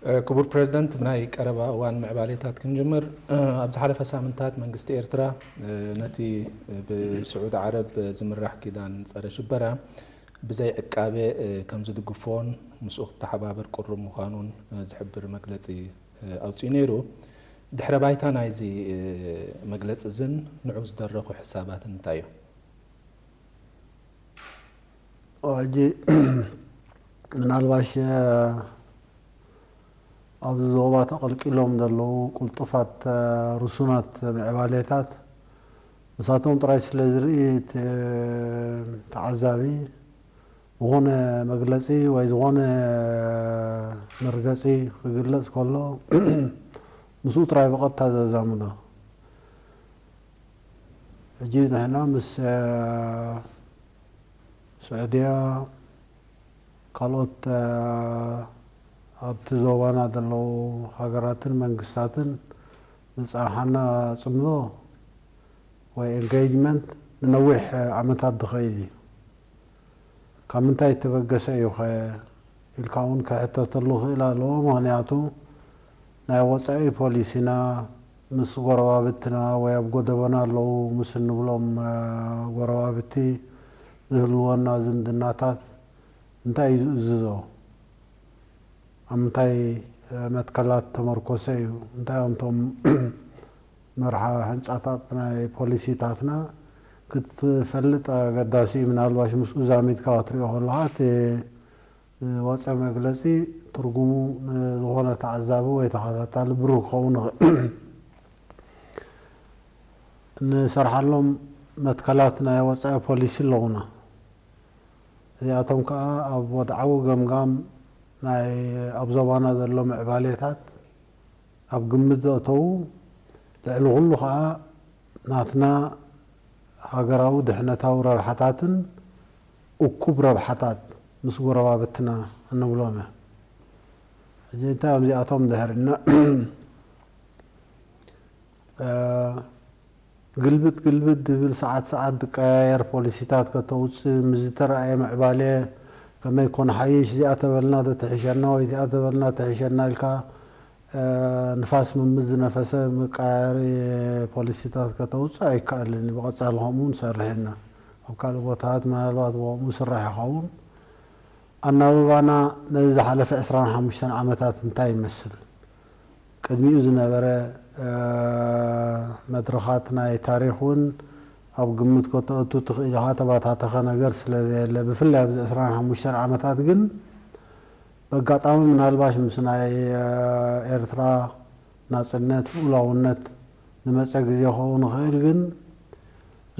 ክቡር ፕሬዝደንት፣ ብናይ ቀረባ እዋን ምዕባሌታት ክንጅምር። ኣብ ዝሓለፈ ሳምንታት መንግስቲ ኤርትራ ነቲ ብስዑዲ ዓረብ ዝምራሕ ኪዳን ጸረ ሽበራ ብዘይ ዕቃበ ከም ዝድግፎን ምስኡ ክተሓባበር ቅሩብ ምዃኑን ዝሕብር መግለጺ ኣውጺኡ ነይሩ። ድሕረ ባይታ ናይዚ መግለጺ እዝን ንዑ ዝደረኹ ሕሳባትን እንታይ እዮም? ሕጂ ምናልባሽ ኣብዚ ዞባ ተቐልቂሎም ዘለዉ ቅልጡፋት ርሱናት ምዕባሌታት ንሳቶም ጥራይ ስለ ዝርኢ፣ እቲ ተዓዛቢ ዝኾነ መግለጺ ወይ ዝኾነ መርገጺ ክግለጽ ከሎ ምስኡ ጥራይ ብቐጥታ ዘዛምዶ። ሕጂ ንሕና ምስ ስዑድያ፣ ካልኦት ኣብቲ ዞባና ዘለዉ ሃገራትን መንግስታትን ዝጸንሓና ጽምዶ ወይ engagement ንነዊሕ ዓመታት ዝኸይድ እዩ። ካብ ምንታይ እተበገሰ እዩ ኸ ኢልካ እውን ክሕተተሉ ክእል ኣለዎ። ምኽንያቱ ናይ ወጻኢ ፖሊሲና ምስ ጎረባብትና ወይ ኣብ ጎደቦና ኣለዉ ምስ እንብሎም ጎረባብቲ ዝህልወና ዝምድናታት እንታይ እዩ ዝእዝዞ? ኣብ ምንታይ መትከላት ተመርኮሰ እዩ? እንታይ እዮም እቶም መርሓ ህንጻታት ናይ ፖሊሲታትና ክትፈልጥ ኣገዳሲ እዩ። ምናልባሽ ምስኡ ዛሚድካ ክትሪኦ ከለኻ እቲ ዝወፀ መግለፂ ትርጉሙ ንዝኾነ ተዓዛቢ ወይ ተኸታታሊ ብሩህ ክኸውን ይኽእል። ንሰርሓሎም መትከላት ናይ ወፃኢ ፖሊሲ ኣለዉና። እዚኣቶም ከዓ ኣብ ወድዓዊ ገምጋም ናይ ኣብ ዞባና ዘሎ ምዕባሌታት ኣብ ግምት ዘእተዉ፣ ልዕሊ ኩሉ ከዓ ናትና ሃገራዊ ድሕነታዊ ረብሓታትን እኩብ ረብሓታት ምስ ጎረባብትና እንብሎም እዮም። ሕጂ እንታይ እዮም እዚኣቶም ድሕርና ግልብጥ ግልብጥ ዝብል ሰዓት ሰዓት ዝቀያየር ፖሊሲታት ከተውፅእ ምስ ዝተረኣየ ምዕባለ ከመይ ኮን ሓይሽ እዚኣ ተበልና ዶ ትሕሸና ወይ እዚኣ ተበልና ትሕሸና ኢልካ ንፋስ ምምዝ ዝነፈሰ ምቃያሪ ፖሊሲታት ከተውፅእ ኣይከኣልን። ብቐፃሊ ከምኡ ንሰርሕ ኢና። ኣብ ካልእ ቦታታት ምናልባት ብኸምኡ ስራሕ ይኸውን። ኣናብባና ነዚ ዝሓለፈ ዕስራን ሓሙሽተን ዓመታት እንታይ ይመስል? ቅድሚኡ ዝነበረ መድረኻት ናይ ታሪኽ እውን ኣብ ግምት ከተእቱ ትኽእል ኢኻ። ተባታተኸ ነገር ስለ ዘየለ፣ ብፍላይ ኣብዚ ዕስራን ሓሙሽተን ዓመታት ግን በጋጣሚ ምናልባሽ ምስ ናይ ኤርትራ ናጽነት ልኡላውነት ዝመጸ ግዜ ክኸውን ይኽእል፣ ግን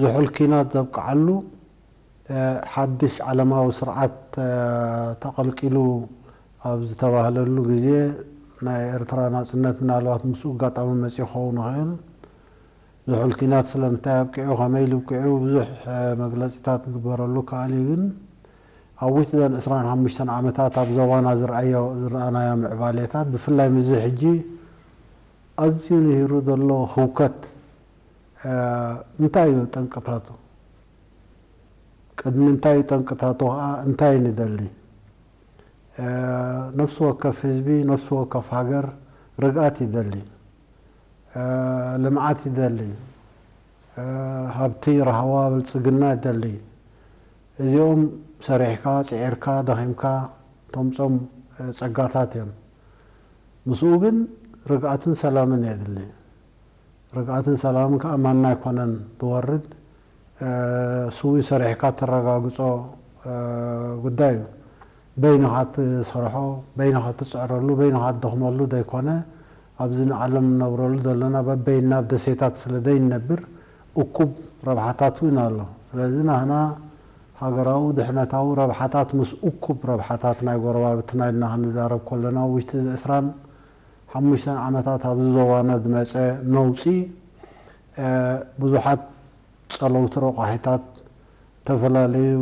ዝሑል ኪናት ዘብቅዓሉ ሓድሽ ዓለማዊ ስርዓት ተቐልቂሉ ኣብ ዝተባህለሉ ግዜ ናይ ኤርትራ ናጽነት ምናልባት ምስኡ ኣጋጣሚ መጺኡ ክኸውን ይኽእል። ዝሑል ኪናት ስለምንታይ ኣብቂዑ፣ ከመይ ኢሉ ኣብቂዑ ብዙሕ መግለጺታት ክግበረሉ ከኣል እዩ። ግን ኣብ ውሽጢ ዘን ዕስራን ሓሙሽተን ዓመታት ኣብ ዞባና ዝረኣዮ ዝረኣናዮ ምዕባሌታት ብፍላይ ምስዚ ሕጂ ኣዝዩ ንሂሩ ዘሎ ህውከት እንታይ እዩ ጠንቅታቱ? ቅድሚ እንታይ እዩ ጠንቅታቱ ከዓ እንታይ ንደሊ? ነፍሲ ወከፍ ህዝቢ፣ ነፍሲ ወከፍ ሃገር ርግኣት ይደሊ፣ ልምዓት ይደሊ፣ ሃብቲ፣ ራህዋ፣ ብልፅግና ይደሊ። እዚኦም ሰሪሕካ፣ ፅዒርካ፣ ደኺምካ ተምፆም ፀጋታት እዮም። ምስኡ ግን ርግኣትን ሰላምን የድሊ። ርግኣትን ሰላምን ከዓ ማና ኣይኮነን ዝወርድ፣ ስዊ ሰሪሕካ ተረጋግፆ ጉዳይ እዩ። በይንኻ ትሰርሖ፣ በይንኻ ትፅዕረሉ፣ በይንኻ ትደኽመሉ ዘይኮነ፣ ኣብዚ ንዓለም ንነብረሉ ዘለና በበይንና ኣብ ደሴታት ስለ ዘይንነብር እኩብ ረብሓታት እውን ኣሎ። ስለዚ ናህና ሃገራዊ ድሕነታዊ ረብሓታት ምስ እኩብ ረብሓታት ናይ ጎረባብትና ኢልና ክንዛረብ ከለና፣ ውሽጢ እዚ ዕስራን ሓሙሽተን ዓመታት ኣብዚ ዞባና ዝመፀ ነውፂ ብዙሓት ፀለውቲ ረቋሒታት ዝተፈላለዩ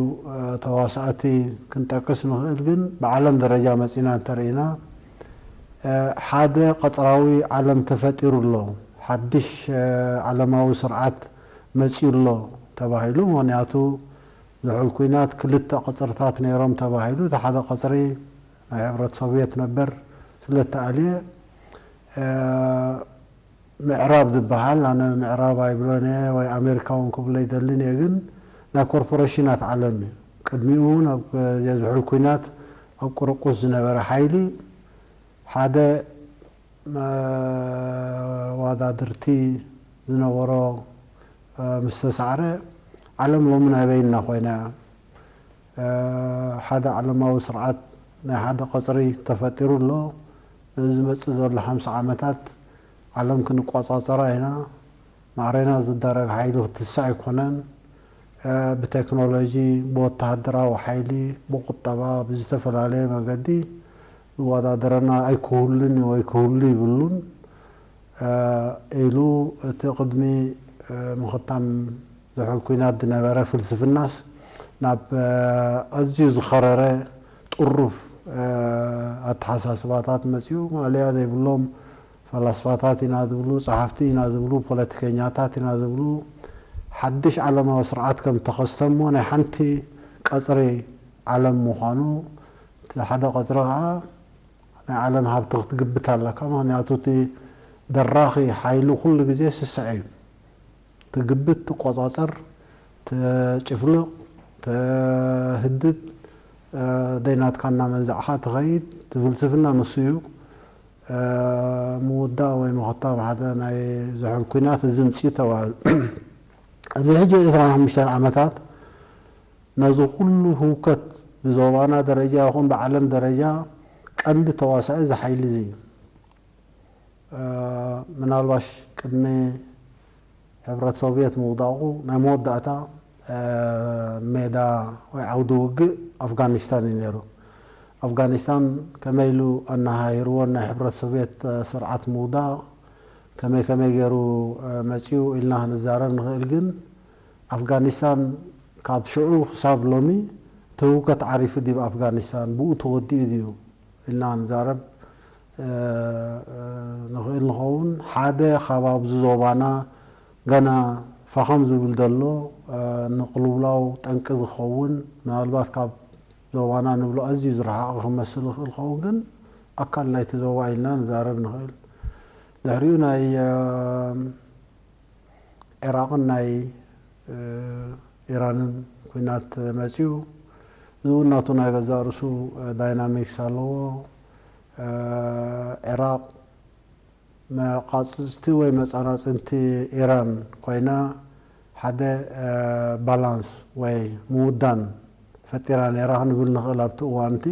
ተዋሳእቲ ክንጠቅስ ንኽእል፣ ግን ብዓለም ደረጃ መፂና እንተርኢና ሓደ ቀፅራዊ ዓለም ተፈጢሩ ኣሎ፣ ሓድሽ ዓለማዊ ስርዓት መፂኡ ኣሎ ተባሂሉ። ምኽንያቱ ዝሑል ኲናት ክልተ ቀፅርታት ነይሮም ተባሂሉ። እቲ ሓደ ቀፅሪ ናይ ሕብረት ሶቭየት ነበር፣ ስለ እተኣልየ ምዕራብ ዝበሃል፣ ኣነ ምዕራብ ኣይብሎን እየ ወይ ኣሜሪካ እውን ክብሎ ኣይደልን እየ፣ ግን ናይ ኮርፖሬሽናት ዓለም እዩ። ቅድሚኡ እውን ኣብ ዝሑል ኲናት ኣብ ቁርቁስ ዝነበረ ሓይሊ ሓደ መዋዳድርቲ ዝነበሮ ምስ ተሳዕረ፣ ዓለም ሎሚ ናይ በይንና ኮይና እያ። ሓደ ዓለማዊ ስርዓት ናይ ሓደ ቀፅሪ ተፈጢሩ ኣሎ። ነዚ ዝመፅእ ዘሎ ሓምሳ ዓመታት ዓለም ክንቋፃፀራ ኢና። ማዕረና ዝዳረግ ሓይሊ ክትስእ ኣይኮነን። ብቴክኖሎጂ፣ ብወተሃደራዊ ሓይሊ፣ ብቁጠባ፣ ብዝተፈላለየ መገዲ ዝወዳደረና ኣይክህሉን ወይ ክህሉ ይብሉን ኢሉ እቲ ቅድሚ ምኽታም ዝሑል ኲናት ዝነበረ ፍልስፍናስ ናብ ኣዝዩ ዝኸረረ ጥሩፍ ኣተሓሳስባታት መፅኡ። ማእለያ ዘይብሎም ፈላስፋታት ኢና ዝብሉ፣ ጸሓፍቲ ኢና ዝብሉ፣ ፖለቲከኛታት ኢና ዝብሉ ሓድሽ ዓለማዊ ስርዓት ከም ተኸስተ እሞ ናይ ሓንቲ ቀጽሪ ዓለም ምዃኑ፣ እቲ ሓደ ቀጽሪ ከኣ ናይ ዓለም ሃብቲ ክትግብት ኣለካ። ምኽንያቱ እቲ ደራኺ ሓይሊ ኩሉ ግዜ ስስዐ እዩ። ትግብት፣ ትቆጻጸር፣ ትጭፍልቕ፣ ተህድድ፣ ደይናትካ እናመንዛዕኻ ትኸይድ። እቲ ፍልስፍና ንሱ እዩ። ምውዳእ ወይ ምኽታም ሓደ ናይ ዝሑል ኲናት እዚ ምጽኢ ተባሂሉ። ኣብዚ ሕጂ ዕስራን ሓሙሽተን ዓመታት ነዚ ኩሉ ህውከት ብዞባና ደረጃ ይኹን ብዓለም ደረጃ ቀንዲ ተዋሳኢ እዚ ሓይሊ እዚ እዩ። ምናልባሽ ቅድሚ ሕብረት ሶቭየት ምውዳቑ ናይ መወዳእታ ሜዳ ወይ ዓውዲ ውግእ ኣፍጋኒስታን እዩ ነይሩ። ኣፍጋኒስታን ከመይ ኢሉ ኣነሃሂርዎን ናይ ሕብረት ሶቭየት ስርዓት ምውዳቕ ከመይ ከመይ ገይሩ መፂኡ ኢልና ክንዛረብ ንኽእል። ግን ኣፍጋኒስታን ካብ ሽዑ ክሳብ ሎሚ እቲ ህውከት ዓሪፉ ድዩ ኣብ ኣፍጋኒስታን? ብኡ ተወዲኡ ድዩ ኢልና ንዛረብ ንኽእል ንኸውን። ሓደ ካብ ኣብዚ ዞባና ገና ፋኸም ዝብል ዘሎ ንቅልውላው ጠንቂ ዝኸውን፣ ምናልባት ካብ ዞባና ንብሎ ኣዝዩ ዝረሓቐ ክመስል ይኽእል ኸውን፣ ግን ኣካል ናይቲ ዞባ ኢልና ንዛረብ ንኽእል። ድሕሪኡ ናይ ዒራቕን ናይ ኢራንን ኲናት መፂኡ። እዚ እውን ናቱ ናይ ገዛእ ርእሱ ዳይናሚክስ ኣለዎ። ዒራቕ መቓፅፅቲ ወይ መፃናፅንቲ ኢራን ኮይና ሓደ ባላንስ ወይ ምውዳን ፈጢራ ነይራ ክንብል ንኽእል። ኣብቲ እዋንቲ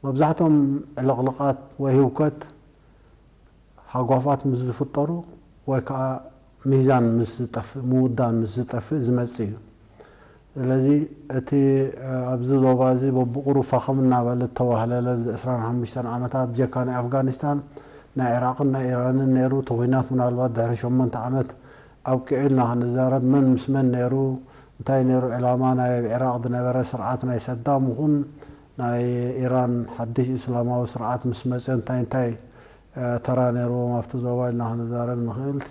መብዛሕቶም ዕልቕልቓት ወይ ህውከት ሃጓፋት ምስ ዝፍጠሩ ወይ ከዓ ሚዛን ምስ ዝጠፍእ፣ ምውዳን ምስ ዝጠፍእ ዝመጽእ እዩ። ስለዚ እቲ ኣብዚ ዞባ እዚ በብቑሩብ ፋኸም እናበለ እተዋህለለ ኣብዚ ዕስራን ሓሙሽተን ዓመታት ብጀካ ናይ ኣፍጋኒስታን ናይ ዒራቕን ናይ ኢራንን ነይሩ። እቲ ኲናት ምናልባት ድሕሪ ሸሞንተ ዓመት ኣብቂዑ ኢልና ክንዛረብ፣ መን ምስ መን ነይሩ፣ እንታይ ነይሩ ዕላማ ናይ ኣብ ዒራቕ ዝነበረ ስርዓት ናይ ሰዳም ይኹን ናይ ኢራን ሓድሽ እስላማዊ ስርዓት ምስ መፀ እንታይ እንታይ ተራ ነይርዎም ኣብቲ ዞባ ኢልና ክንዛረብ ንኽእል። እቲ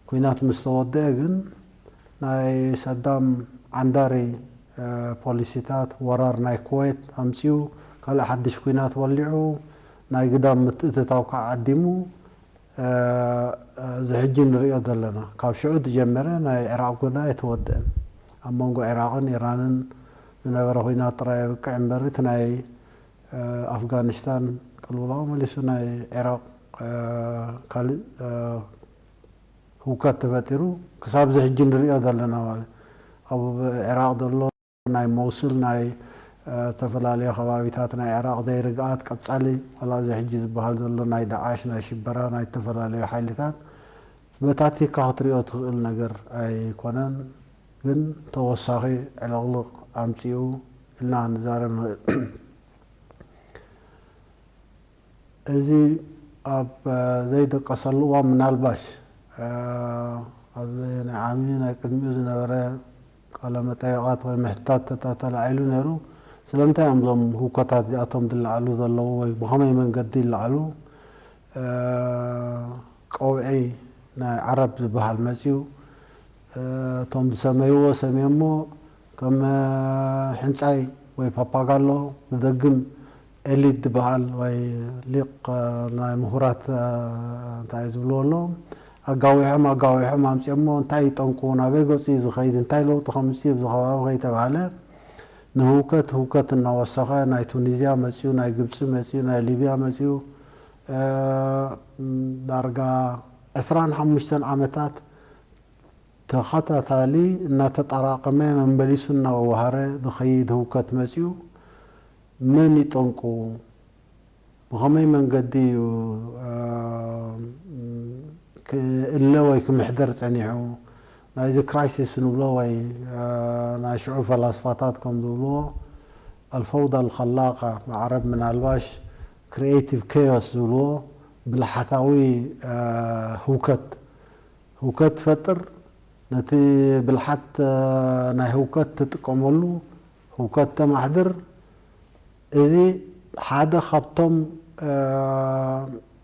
ኲናት ምስ ተወደአ ግን ናይ ሰዳም ዓንዳሪ ፖሊሲታት፣ ወራር ናይ ኩዌት ኣምፂኡ፣ ካልእ ሓድሽ ኲናት ወሊዑ፣ ናይ ግዳም ምትእትታው ከዓ ዓዲሙ እዚ ሕጂ ንሪኦ ዘለና። ካብ ሽዑ ዝጀመረ ናይ ዒራቕ ጉዳይ ኣይተወደአን። ኣብ መንጎ ዒራቕን ኢራንን ዝነበረ ኲናት ጥራይ የብቅዕ እምበር እቲ ናይ ኣፍጋኒስታን ቅልውላው መሊሱ ናይ ዒራቕ ካልእ ህውከት ተፈጢሩ ክሳብ እዚ ሕጂ ንሪኦ ዘለና ማለት ኣብ ዒራቕ ዘሎ ናይ ሞሱል ናይ ዝተፈላለዩ ከባቢታት ናይ ዒራቕ ዘይርግኣት ቀጻሊ ዋላ እዚ ሕጂ ዝበሃል ዘሎ ናይ ዳዓሽ ናይ ሽበራ ናይ ዝተፈላለዩ ሓይልታት በታቲካ ክትሪኦ ትኽእል ነገር ኣይኮነን። ግን ተወሳኺ ዕልቕልቕ ኣምፂኡ ኢልና ንዛረብ ንኽእል። እዚ ኣብ ዘይደቀሰሉ እዋን ምናልባሽ ኣብዚ ናይ ዓሚ ናይ ቅድሚኡ ዝነበረ ቃለ መጠይቓት ወይ ምሕታት ተተላዒሉ ነይሩ። ስለምንታይ እዮም እዞም ህውከታት እዚኣቶም ዝለዓሉ ዘለዉ ወይ ብኸመይ መንገዲ ይለዓሉ? ቀውዒ ናይ ዓረብ ዝበሃል መፅዩ እቶም ዝሰመይዎ ሰምዮሞ ከም ሕንፃይ ወይ ፓፓጋሎ ዝደግም ኤሊት ዝበሃል ወይ ሊቕ ናይ ምሁራት እንታይ ዝብልዎ ኣሎ ኣጋዊሖም ኣጋዊሖም ኣምፅኦሞ እንታይ ጠንቁ ናበይ ገፁ እዩ ዝኸይድ እንታይ ለውጢ ከምፅእ ኣብዚ ከባቢ ከይተባህለ ንህውከት ህውከት እናወሰኸ ናይ ቱኒዝያ መፅኡ ናይ ግብፂ መፅኡ ናይ ሊብያ መፅኡ ዳርጋ ዕስራን ሓሙሽተን ዓመታት ተኸታታሊ እናተጠራቐመ መመሊሱ እናወሃረ ዝኸይድ ህውከት መፅኡ መን ይጠንቁ ብኸመይ መንገዲ እዩ ክእለ ወይ ክምሕደር ፀኒሑ ናይዚ ክራይሲስ ንብሎ ወይ ናይ ሽዑ ፈላስፋታት ከም ዝብልዎ ኣልፈውዳ ኣልኸላቃ ብዓረብ ምናልባሽ ክሪኤቲቭ ኬዮስ ዝብልዎ ብልሓታዊ ህውከት ህውከት ትፈጥር ነቲ ብልሓት ናይ ህውከት ትጥቀመሉ ህውከት ተማሕድር እዚ ሓደ ካብቶም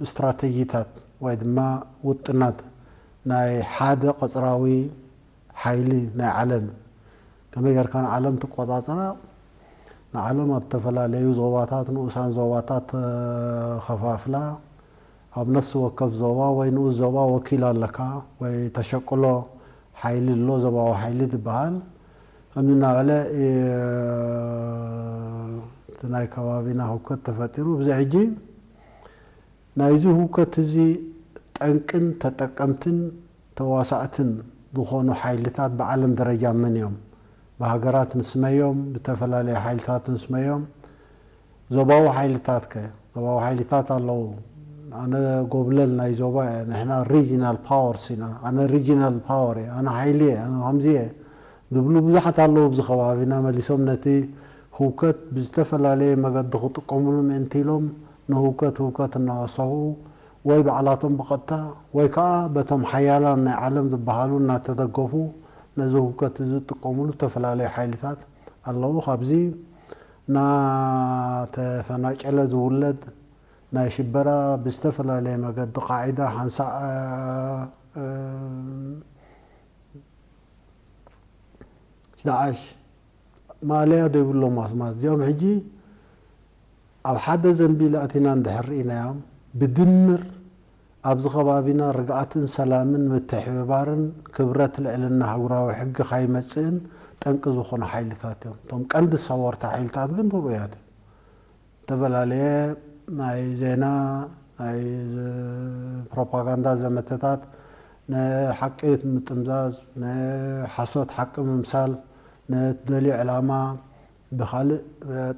ስትራተጂታት ወይ ድማ ውጥናት ናይ ሓደ ቀፅራዊ ሓይሊ ናይ ዓለም ከመይ ጌርካ ንዓለም ትቆፃፀራ ንዓለም ኣብ ዝተፈላለዩ ዞባታት ንኡሳን ዞባታት ከፋፍላ ኣብ ነፍሲ ወከፍ ዞባ ወይ ንኡስ ዞባ ወኪል ኣለካ ወይ ተሸቅሎ ሓይሊ ኣሎ ዞባዊ ሓይሊ ዝበሃል ከምዚ እናበለ እቲ ናይ ከባቢና ህውከት ተፈጢሩ ብዚ ሕጂ ናይዚ ህውከት እዚ ጠንቅን ተጠቀምትን ተዋሳእትን ዝኾኑ ሓይልታት ብዓለም ደረጃ መን እዮም? ብሃገራት ንስመዮም፣ ብተፈላለየ ሓይልታት ንስመዮም። ዞባዊ ሓይልታት ከ? ዞባዊ ሓይልታት ኣለዉ። ኣነ ጎብለል ናይ ዞባ እየ። ንሕና ሪጂናል ፓወርስ ኢና። ኣነ ሪጂናል ፓወር እየ። ኣነ ሓይሊ እየ። ኣነ ከምዚ እየ። ዝብሉ ብዙሓት ኣለዉ ኣብዚ ከባቢና መሊሶም ነቲ ህውከት ብዝተፈላለየ መገዲ ክጥቀምሉ ምእንቲ ኢሎም ንህውከት ህውከት እናወሰኹ ወይ ባዕላቶም ብቐጥታ ወይ ከዓ በቶም ሓያላን ናይ ዓለም ዝበሃሉ እናተደገፉ ነዚ ህውከት እዚ ዝጥቀምሉ ዝተፈላለዩ ሓይልታት ኣለዉ። ካብዚ እናተፈናጨለ ዝውለድ ናይ ሽበራ ብዝተፈላለየ መገዲ ቃዒዳ ሓንሳእ ዳዓሽ ማእለያ ዘይብሎም ኣስማት እዚኦም ሕጂ ኣብ ሓደ ዘንቢል ኣቲና እንድሕር ርኢናዮም ብድምር ኣብዚ ከባቢና ርግኣትን ሰላምን ምትሕብባርን ክብረት ልዕልና ኣህጉራዊ ሕጊ ካይመፅእን ጠንቂ ዝኾኑ ሓይልታት እዮም። እቶም ቀንዲ ሰወርቲ ሓይልታት ግን ብሩኡያት እዮም። ዝተፈላለየ ናይ ዜና ናይ ፕሮፓጋንዳ ዘመተታት ንሓቂ ምጥምዛዝ ንሓሶት ሓቂ ምምሳል ንትደልዮ ዕላማ ብኻልእ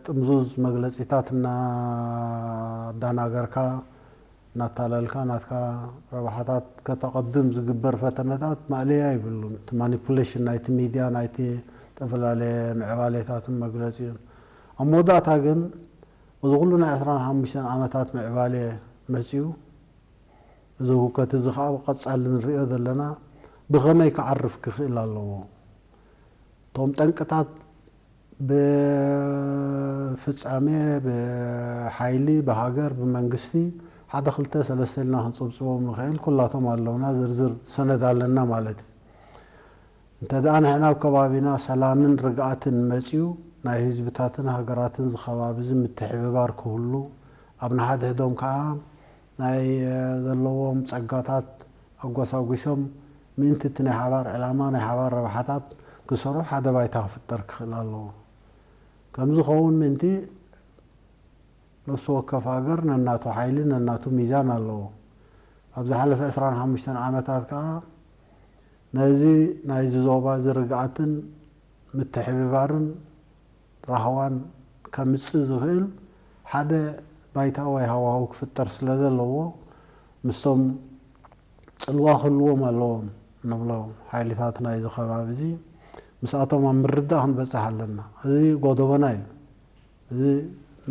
ጥምዙዝ መግለፂታት እናዳናገርካ እናታለልካ ናትካ ረብሓታት ከተቐድም ዝግበር ፈተነታት ማእለያ ይብሉን። እቲ ማኒፑሌሽን ናይቲ ሚድያ ናይቲ ዝተፈላለየ ምዕባሌታትን መግለፂኡን ኣብ መወዳእታ ግን እዚ ኩሉ ናይ ዕስራን ሓሙሽተን ዓመታት ምዕባሌ መፂኡ እዚ ህውከት እዚ ከዓ ብቐፃሊ ንሪኦ ዘለና ብኸመይ ክዓርፍ ክኽእል ኣለዎ እቶም ጠንቅታት ብፍፃሜ ብሓይሊ ብሃገር ብመንግስቲ ሓደ ክልተ ሰለስተ ኢልና ክንፅብፅቦም ንኽእል ኩላቶም ኣለውና ዝርዝር ሰነድ ኣለና ማለት እዩ እንተ ደኣ ንሕና ኣብ ከባቢና ሰላምን ርግኣትን መፅዩ ናይ ህዝብታትን ሃገራትን ዝኸባቢ እዚ ምትሕብባር ክህሉ ኣብ ንሓድሕዶም ከዓ ናይ ዘለዎም ፀጋታት ኣጓሳጒሶም ምእንቲ እቲ ናይ ሓባር ዕላማ ናይ ሓባር ረብሓታት ክሰርሑ ሓደ ባይታ ክፍጠር ክኽእል ኣለዎ። ከም ዝኸውን ምእንቲ ነፍሲ ወከፍ ሃገር ነናቱ ሓይሊ ነናቱ ሚዛን ኣለዎ። ኣብ ዝሓለፈ ዕስራን ሓሙሽተን ዓመታት ከዓ ነዚ ናይዚ ዞባ እዚ ርግኣትን ምትሕብባርን ራህዋን ከምፅእ ዝኽእል ሓደ ባይታ ወይ ሃዋህው ክፍጠር ስለ ዘለዎ ምስቶም ፅልዋ ክህልዎም ኣለዎም ንብሎ ሓይልታት ናይዚ ከባቢ እዚ ምስኣቶም ኣብ ምርዳእ ክንበፅሕ ኣለና። እዚ ጎደቦና እዩ። እዚ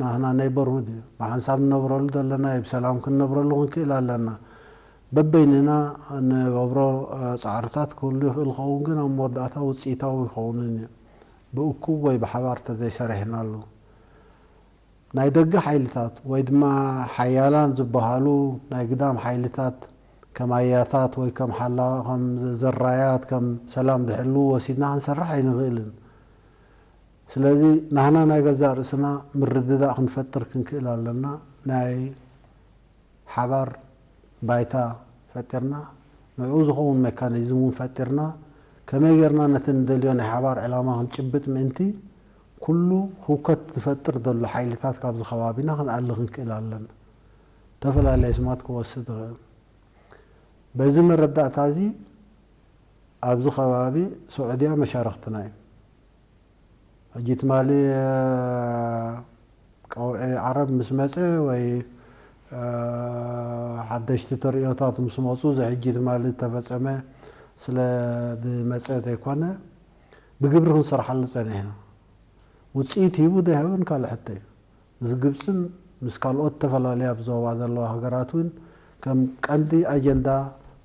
ናህና ኔይበርሁድ እዩ። ብሓንሳብ ንነብረሉ ዘለና እዩ። ብሰላም ክንነብረሉ ክንክእል ኣለና። በበይንና ንገብሮ ፃዕርታት ክህሉ ይኽእል ኸውን ግን ኣብ መወዳእታ ውፅኢታዊ ይኸውንን እዩ። ብእኩብ ወይ ብሓባር ተዘይሰሪሕናሉ ናይ ደገ ሓይልታት ወይ ድማ ሓያላን ዝበሃሉ ናይ ግዳም ሓይልታት ከም ኣያታት ወይ ከም ሓላ ከም ዘራያት ከም ሰላም ዝሕልው ወሲድና ክንሰርሕ ኣይንኽእልን። ስለዚ ናህና ናይ ገዛእ ርእስና ምርድዳእ ክንፈጥር ክንክእል ኣለና። ናይ ሓባር ባይታ ፈጢርና፣ ንዕኡ ዝኸውን ሜካኒዝም እውን ፈጢርና፣ ከመይ ጌርና ነቲ ንደልዮ ናይ ሓባር ዕላማ ክንጭብጥ ምእንቲ፣ ኩሉ ህውከት ዝፈጥር ዘሎ ሓይልታት ካብዚ ከባቢና ክንኣሊ ክንክእል ኣለና። ዝተፈላለየ ስማት ክወስድ ይኽእል። በዚ መረዳእታ እዚ ኣብዚ ከባቢ ስዑድያ መሻርኽትና እዩ። ሕጂ ትማሊ ቀውዒ ዓረብ ምስ መጸ ወይ ሓደሽቲ ተርእዮታት ምስ መጹ፣ እዚ ሕጂ ትማሊ ዝተፈጸመ ስለ ዝመጸ ዘይኮነ፣ ብግብሪ ክንሰርሓሉ ጸኒሕና። ውጽኢት ሂቡ ዘይሃበን ካልእ ሕቶ እዩ። ምስ ግብጽን ምስ ካልኦት ተፈላለያ ኣብ ዞባ ዘለዋ ሃገራት እውን ከም ቀንዲ ኣጀንዳ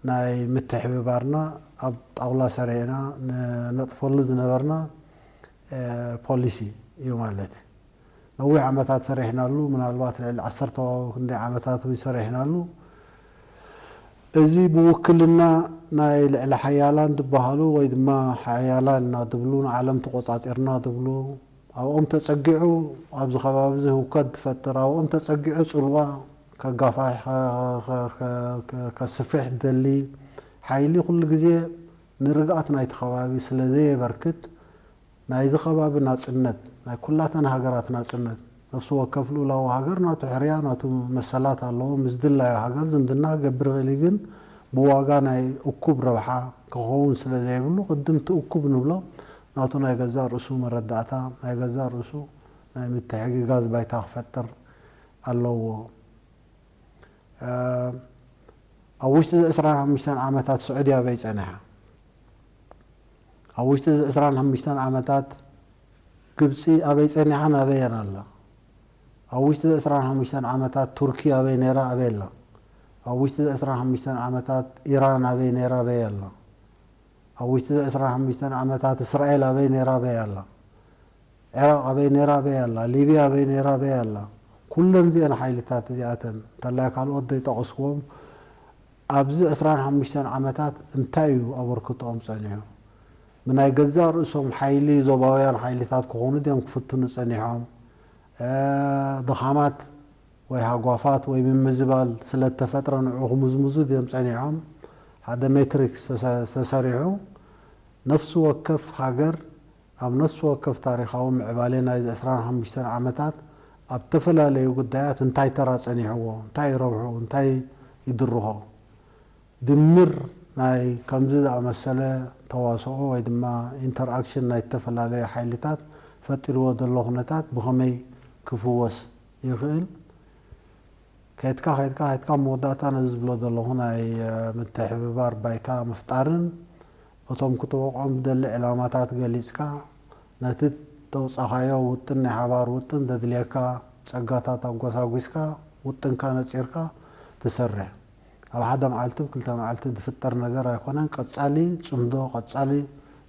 ናይ ምትሕብባርና ኣብ ጣውላ ሰሪዕና ንነጥፈሉ ዝነበርና ፖሊሲ እዩ ማለት እዩ። ነዊሕ ዓመታት ሰሪሕናሉ፣ ምናልባት ልዕሊ ዓሰርተ ክንደይ ዓመታት እውን ሰሪሕናሉ። እዚ ብውክልና ናይ ልዕሊ ሓያላን ዝበሃሉ ወይ ድማ ሓያላን እና ዝብሉ ንዓለም ተቆጻጺርና ዝብሉ ኣብኦም ተጸጊዑ ኣብዚ ከባቢ እዚ ህውከት ዝፈጥር ኣብኦም ተጸጊዑ ጽልዋ ከጋፋሕ ከስፍሕ ደሊ ሓይሊ ኩሉ ግዜ ንርግኣት ናይቲ ከባቢ ስለ ዘየበርክት ናይዚ ከባቢ ናጽነት ናይ ኩላተን ሃገራት ናጽነት ነፍሲ ወከፍ ልኡላዊ ሃገር ናቱ ሕርያ ናቱ መሰላት ኣለዎ። ምስ ድላዩ ሃገር ዝምድና ክገብር ይኽእል እዩ፣ ግን ብዋጋ ናይ እኩብ ረብሓ ክኸውን ስለ ዘይብሉ ቅድም እቲ እኩብ ንብሎ ናቱ ናይ ገዛእ ርእሱ መረዳእታ ናይ ገዛእ ርእሱ ናይ ምትሕግጋዝ ባይታ ክፈጥር ኣለዎ። ኣብ ውሽጢ እዚ ዕስራን ሓሙሽተን ዓመታት ስዑዲ ኣበይ ጸኒሓ? ኣብ ውሽጢ እዚ ዕስራን ሓሙሽተን ዓመታት ግብጺ ኣበይ ጸኒሓን ኣበየን ኣላ? ኣብ ውሽጢ እዚ ዕስራን ሓሙሽተን ዓመታት ቱርኪ ኣበይ ነይራ ኣበይ ኣላ? ኣብ ውሽጢ እዚ ዕስራን ሓሙሽተን ዓመታት ኢራን ኣበይ ነይራ ኣበይ ኣላ? ኣብ ውሽጢ እዚ ዕስራን ሓሙሽተን ዓመታት እስራኤል ኣበይ ነይራ ኣበይ ኣላ? ዒራቕ ኣበይ ነይራ ኣበይ ኣላ? ሊብያ ኣበይ ነይራ ኣበይ ኣላ? ኩለን እዚአን ሓይልታት እዚኣተን እንተላይ ካልኦት ዘይጠቐስክዎም ኣብዚ ዕስራን ሓሙሽተን ዓመታት እንታይ እዩ ኣበርክቶኦም ጸኒሑ? ብናይ ገዛእ ርእሶም ሓይሊ ዞባውያን ሓይልታት ክኾኑ ድዮም ክፍትኑ ጸኒሖም? ድኻማት ወይ ሃጓፋት ወይ ምምዝባል ስለ እተፈጥረ ንዕኡ ክምዝምዙ ድዮም ጸኒሖም? ሓደ ሜትሪክስ ዝተሰሪሑ ነፍሲ ወከፍ ሃገር ኣብ ነፍሲ ወከፍ ታሪኻዊ ምዕባሌ ናይዚ ዕስራን ሓሙሽተን ዓመታት ኣብ ተፈላለዩ ጉዳያት እንታይ ተራ ጸኒሕዎ፣ እንታይ እዩ ረብሕኡ፣ እንታይ እዩ ድርኾ? ድምር ናይ ከምዚ ዝኣመሰለ ተዋስኦ ወይ ድማ ኢንተርኣክሽን ናይ ዝተፈላለዩ ሓይልታት ፈጢርዎ ዘሎ ኩነታት ብኸመይ ክፍወስ ይኽእል? ከይድካ ከይድካ ከይድካ መወዳእታ ነዚ ዝብሎ ዘለኹ ናይ ምትሕብባር ባይታ ምፍጣርን እቶም ክትወቕዖም ዝደሊ ዕላማታት ገሊጽካ ነቲ ተውጻኻዮ ውጥን ናይ ሓባር ውጥን ዘድልየካ ጸጋታት ኣጎሳጒስካ ውጥንካ ነጺርካ ትሰርሕ። ኣብ ሓደ መዓልቲ ክልተ መዓልቲ ዝፍጠር ነገር ኣይኮነን። ቀጻሊ ጽምዶ ቀጻሊ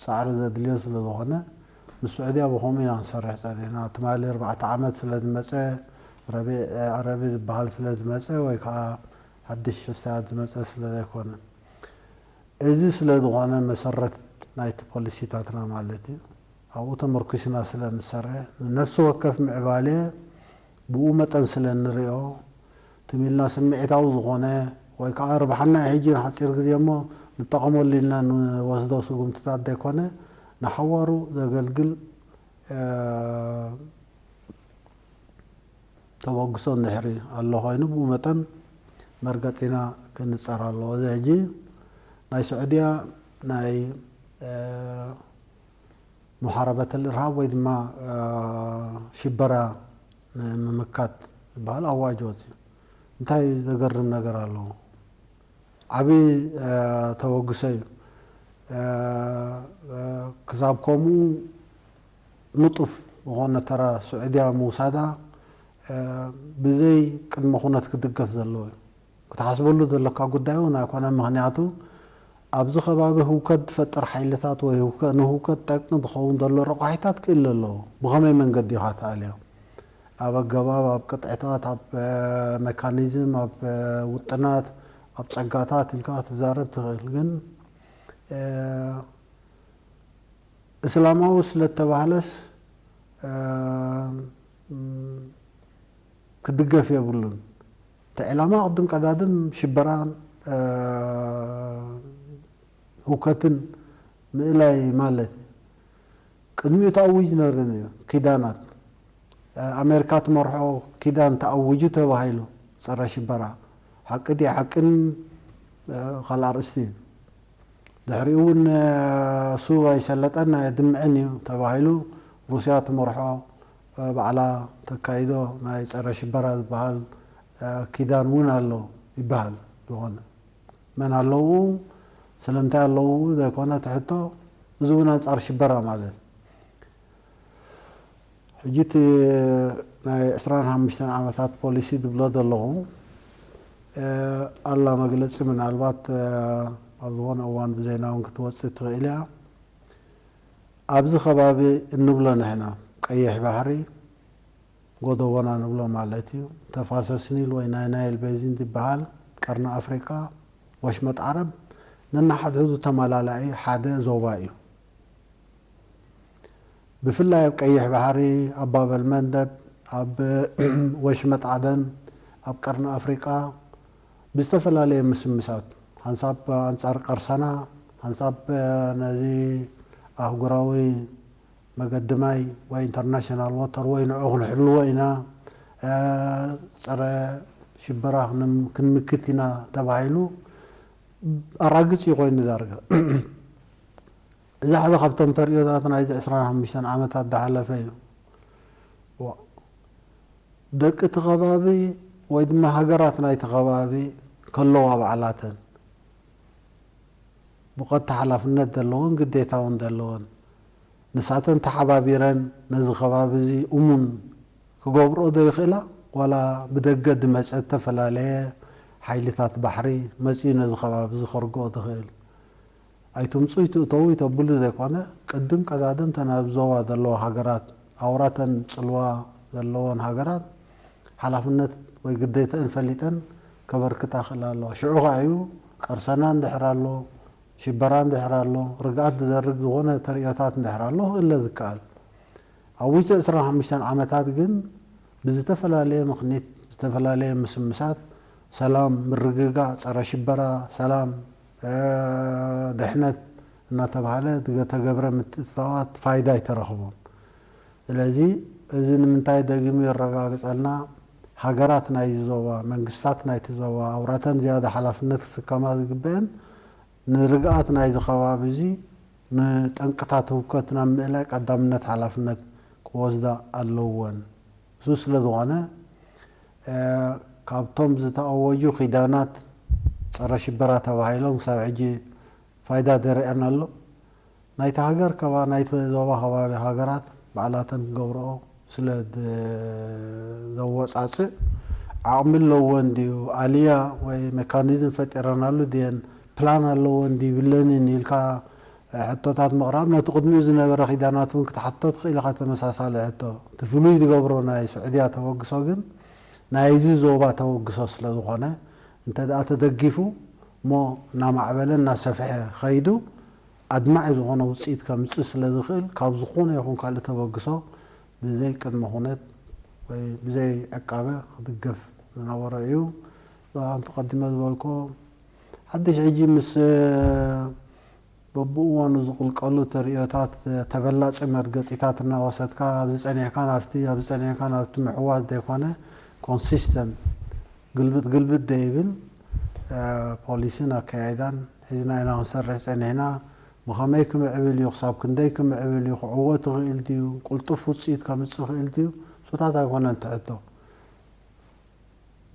ጻዕሪ ዘድልዮ ስለ ዝኾነ ምስ ስዑድያ ብኸምኡ ኢና ክንሰርሕ ጸኒሕና። ትማሊ ኣርባዕተ ዓመት ስለ ዝመጸ ረቢዕ ዓረቢ ዝበሃል ስለ ዝመጸ ወይ ከዓ ሓድሽ ሸስታያት ዝመጸ ስለ ዘይኮነ እዚ ስለ ዝኾነ መሰረት ናይቲ ፖሊሲታትና ማለት እዩ። ኣብኡ ተመርኩስና ስለ ንሰርሕ ንነፍሲ ወከፍ ምዕባሌ ብኡ መጠን ስለ ንሪኦ ትም ኢልና ስምዒታዊ ዝኾነ ወይ ከዓ ርብሓና ሕጂ ንሓፂር ግዜ እሞ ንጠቐመሉ ኢልና ንወስዶ ስጉምትታት ዘይኮነ ንሓዋሩ ዘገልግል ተበግሶ እንድሕሪ ኣሎ ኮይኑ ብኡ መጠን መርገፂና ክንፀር ኣለዎ። እዚ ሕጂ ናይ ስዑድያ ናይ ሙሓረበት ልእርሃብ ወይ ድማ ሽበራ ንምምካት ዝበሃል ኣዋጅ ወፂኡ እንታይ ዘገርም ነገር ኣለዎ? ዓብዪ ተበግሶ እዩ። ክሳብ ከምኡ ንጡፍ ዝኾነ ተራ ስዑድያ ምውሳዳ ብዘይ ቅድመ ኩነት ክድገፍ ዘለዎ እዩ። ክትሓስበሉ ዘለካ ጉዳይ እውን ኣይኮነን። ምኽንያቱ ኣብዚ ከባቢ ህውከት ዝፈጥር ሓይልታት ወይ ንህውከት ጠቅሚ ዝኸውን ዘሎ ረቋሒታት ክእለ ኣለዎ። ብኸመይ መንገዲ ኢኻ ትኣልዮ? ኣብ ኣገባብ፣ ኣብ ቅጥዕታት፣ ኣብ መካኒዝም፣ ኣብ ውጥናት፣ ኣብ ጸጋታት ኢልካ ክትዛረብ ትኽእል። ግን እስላማዊ ስለ እተባህለስ ክድገፍ የብሉን። እቲ ዕላማ ቅድም ቀዳድም ሽበራን ህውከትን ምእላይ ማለት እዩ። ቅድሚኡ ተኣዊጅ ነርን እዩ። ኪዳናት ኣሜሪካ ትመርሖ ኪዳን ተኣዊጁ ተባሂሉ፣ ጸረ ሽበራ። ሓቂ ድዩ ሓቅን ካልእ ኣርእስቲ እዩ። ድሕሪኡ እውን እሱ ኣይሰለጠን ኣየድምዕን እዩ ተባሂሉ፣ ሩስያ ትመርሖ ባዕላ ተካይዶ ናይ ጸረ ሽበራ ዝበሃል ኪዳን እውን ኣሎ ይበሃል። ዝኾነ መን ኣለዉ፣ ስለምንታይ ኣለዉ ዘይኮነ ትሕቶ፣ እዚ እውን ኣንጻር ሽበራ ማለት። ሕጂ እቲ ናይ ዕስራን ሓሙሽተን ዓመታት ፖሊሲ ዝብሎ ዘለኹ ኣላ መግለጺ፣ ምናልባት ኣብ ዝኾነ እዋን ብዜና እውን ክትወጽእ ትኽእል እያ። ኣብዚ ከባቢ እንብሎ ንሕና ቀይሕ ባሕሪ ጎደቦና ንብሎ ማለት እዩ። ተፋሰስ ኒል ወይ ናይ ናይል ቤዚን ዝበሃል ቀርኒ ኣፍሪቃ፣ ወሽመጥ ዓረብ ነናሓድሕዱ ተመላላኢ ሓደ ዞባ እዩ። ብፍላይ ኣብ ቀይሕ ባሕሪ፣ ኣብ ባበል መንደብ፣ ኣብ ወሽመጥ ዓደን፣ ኣብ ቀርኒ ኣፍሪቃ ብዝተፈላለየ ምስምሳት፣ ሓንሳብ ኣንጻር ቀርሰና፣ ሓንሳብ ነዚ ኣህጉራዊ መገዲ ማይ ወይ ኢንተርናሽናል ዋተር ወይ ንዑ ክንሕልዎ ኢና፣ ጸረ ሽበራ ክንምክት ኢና ተባሂሉ ኣራግጽ እዩ ኮይኑ ዳርጋ። እዚ ሓደ ካብቶም ተርእዮታት ናይዚ ዕስራን ሓሙሽተን ዓመታት ዝሓለፈ እዩ። ደቂ እቲ ከባቢ ወይ ድማ ሃገራት ናይቲ ከባቢ ከለዋ ባዕላተን ብቐጥታ ሓላፍነት ዘለዎን ግዴታ እውን ዘለዎን፣ ንሳተን ተሓባቢረን ነዚ ከባቢ እዚ እሙን ክገብርኦ ዶ ይኽእላ? ዋላ ብደገ ዝመጸ ዝተፈላለየ ሓይልታት ባሕሪ መጺኡ ነዚ ከባቢ እዚ ከርግኦ ዝኽእል? ኣይትምጹ ይትእተዉ ይተብሉ ዘይኮነ፣ ቅድም ቀዳድም ተን ኣብ ዞባ ዘለዋ ሃገራት፣ ኣውራተን ጽልዋ ዘለወን ሃገራት ሓላፍነት ወይ ግዴተአን ፈሊጠን ከበርክታ ክእላ ኣለዋ። ሽዑ ኸኣ እዩ ቀርሰና እንድሕር ኣሎ፣ ሽበራ እንድሕር ኣሎ፣ ርግኣት ዝዘርግ ዝኾነ ተርእዮታት እንድሕር ኣሎ ክእለ ዝከኣል። ኣብ ውሽጢ ዕስራን ሓሙሽተን ዓመታት ግን ብዝተፈላለየ ምኽኒት፣ ብዝተፈላለየ ምስምሳት ሰላም፣ ምርግጋእ፣ ጸረ ሽበራ፣ ሰላም፣ ድሕነት እናተባህለ ዝተገብረ ምትእትታዋት ፋይዳ ኣይተረኽቦን። ስለዚ እዚ ንምንታይ ደጊሙ የረጋግጸልና? ሃገራት ናይዚ ዞባ፣ መንግስታት ናይቲ ዞባ ኣውራተን ዝያዳ ሓላፍነት ክስከማ ዝግበአን ንርግኣት ናይዚ ከባቢ እዚ ንጠንቅታት ህውከት ናብ ምእላይ ቀዳምነት ሓላፍነት ክወስዳ ኣለወን። እሱ ስለ ዝኾነ ካብቶም ዝተኣወጁ ኪዳናት ጸረ ሽበራ ተባሂሎም ክሳብ ሕጂ ፋይዳ ደረአን ኣሎ። ናይቲ ሃገር ከባ ናይቲ ዞባ ከባቢ ሃገራት ባዕላተን ክገብርኦ ስለ ዘወጻጽእ ዓቕሚ ኣለወን ድዩ ኣልያ ወይ ሜካኒዝም ፈጢረናሉ ድየን ፕላን ኣለወን ድይብለንን ኢልካ ሕቶታት ምቕራብ ነቲ ቅድሚኡ ዝነበረ ኪዳናት እውን ክትሓቶ ትኽእል ኢኻ ተመሳሳሊ ሕቶ። እቲ ፍሉይ ዝገብሮ ናይ ስዑድያ ተበግሶ ግን ናይዚ ዞባ ተበግሶ ስለ ዝኾነ እንተ ደኣ ተደጊፉ እሞ እናማዕበለ እናሰፍሐ ኸይዱ ኣድማዒ ዝኾነ ውፅኢት ከምፅእ ስለ ዝኽእል ካብ ዝኾነ ይኹን ካልእ ተበግሶ ብዘይ ቅድመ ኩነት ወይ ብዘይ ዕቃበ ክድገፍ ዝነበሮ እዩ። ከምቲ ቀዲመ ዝበልኮ ሓድሽ ሕጂ ምስ በብእዋኑ ዝቕልቀሉ ተርእዮታት ተበላፂ መርገፂታት እናወሰድካ ኣብዚ ፀኒሕካ ናብቲ ኣብዚ ፀኒሕካ ናብቲ ምሕዋዝ ዘይኮነ ኮንሲስተንት ግልብጥ ግልብጥ ዘይብል ፖሊሲን ኣካያይዳን ሒዝና ኢና ክንሰርሕ ፀኒሕና። ብኸመይ ክምዕብል እዩ? ክሳብ ክንደይ ክምዕብል እዩ? ክዕወት ይኽእል ድዩ? ቅልጡፍ ውፅኢት ከምፅእ ይኽእል ድዩ? እሱታት ኣይኮነን ትሕቶ።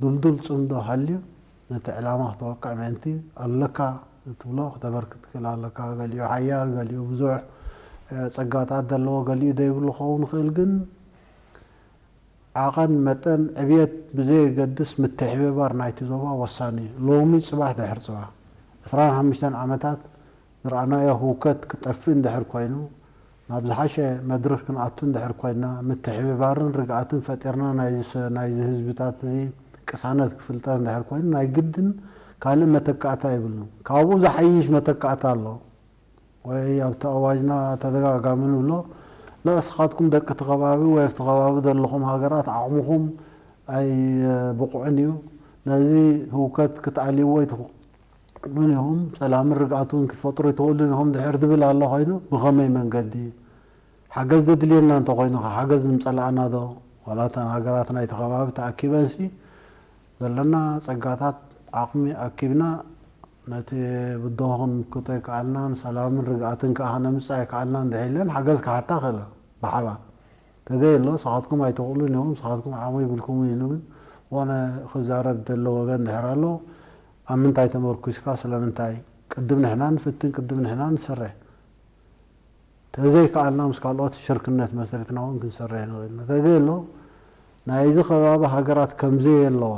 ድልዱል ፅምዶ ሃልዩ ነቲ ዕላማ ክተወቅዕ ምእንቲ ኣለካ ትብሎ ክተበርክት ትኽእል ኣለካ። ገሊኡ ሓያል፣ ገሊኡ ብዙሕ ፀጋታት ዘለዎ፣ ገሊኡ ዘይብሉ ክኸውን ይኽእል። ግን ዓቐን መጠን ዕብየት ብዘየገድስ ምትሕብባር ናይቲ ዞባ ወሳኒ እዩ። ሎሚ ፅባሕ ድሕር ፅባሕ ዕስራን ሓሙሽተን ዓመታት ዝረኣናዮ ህውከት ክጠፍእ እንድሕር ኮይኑ ናብ ዝሓሸ መድርኽ ክንኣቱ እንድሕር ኮይና ምትሕብባርን ርግኣትን ፈጢርና ናይዚ ህዝብታት እዚ ቅሳነት ክፍልጠ እንድሕር ኮይኑ ናይ ግድን ካልእ መተካእታ የብሉን። ካብኡ ዝሓይሽ መተካእታ ኣሎ ወይ ኣብቲ ኣዋጅና ተደጋጋሚ ንብሎ ንስኻትኩም ደቂ እቲ ከባቢ ወይ ኣብቲ ከባቢ ዘለኹም ሃገራት ዓቕምኹም ኣይብቑዕን እዩ። ነዚ ህውከት ክትኣልይዎ ኣይትኽእሉን ኢኹም፣ ሰላምን ርግኣትን ክትፈጥሩ ኣይትኽእሉን ኢኹም ድሕር ዝብል ኣሎ ኮይኑ፣ ብኸመይ መንገዲ? ሓገዝ ዘድልየና እንተኾይኑ ኸ ሓገዝ ንምጸላእና ዶ? ዋላ እተን ሃገራት ናይቲ ከባቢ ተኣኪበንሲ ዘለና ጸጋታት ዓቕሚ ኣኪብና ነቲ ብድሆ ክንምክቶ ኣይከኣልናን፣ ሰላምን ርግኣትን ከኣ ከነምጽእ ኣይከኣልናን እንድሕር ኢለን ሓገዝ ክሓታ ክእላ ብሓባር። ተዘይ ኣሎ ንስኻትኩም ኣይትኽእሉን ኢኹም፣ ንስኻትኩም ዓቕሚ የብልኩምን ኢሉ ግን ዝኾነ ክዛረብ ዘሎ ወገን እንድሕር ኣሎ፣ ኣብ ምንታይ ተመርኩስካ ስለምንታይ ቅድም ንሕና ንፍትን ቅድም ንሕና ንሰርሕ። ተዘይከኣልና ምስ ካልኦት ሽርክነት መስሪትና እውን ክንሰርሕ ንኽእል ኢና። ተዘይ ኣሎ ናይዚ ከባቢ ሃገራት ከምዘይ ኣለዋ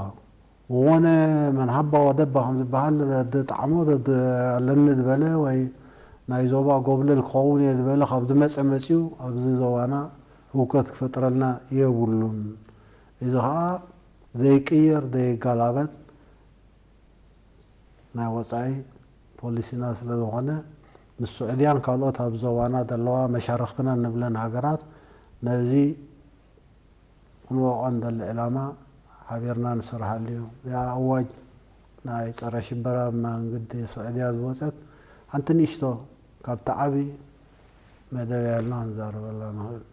ዝኾነ መን ሃባ ወደባ ከም ዝበሃል፣ ደድጣዕሞ ደድ ኣለኒ ዝበለ ወይ ናይ ዞባ ጎብለል ክኸውን እየ ዝበለ ካብ ዝመጸ መጺኡ ኣብዚ ዞባና ህውከት ክፈጥረልና የብሉን። እዚ ኸኣ ዘይቅየር ዘይገላበጥ ናይ ወጻኢ ፖሊሲና ስለ ዝኾነ፣ ምስ ስዑድያን ካልኦት ኣብ ዞባና ዘለዋ መሻርኽትና እንብለን ሃገራት ነዚ ክንወቕዖ እንደሊ ዕላማ ሓቢርና ንሰርሓሉ እዩ። እዚኣ ኣዋጅ ናይ ጸረ ሽበራ መንግዲ ስዑድያ ዝወጸት ሓንቲ ንእሽቶ ካብቲ ዓቢ መደብ እያ ኢልና ክንዛረበላ ንኽእል።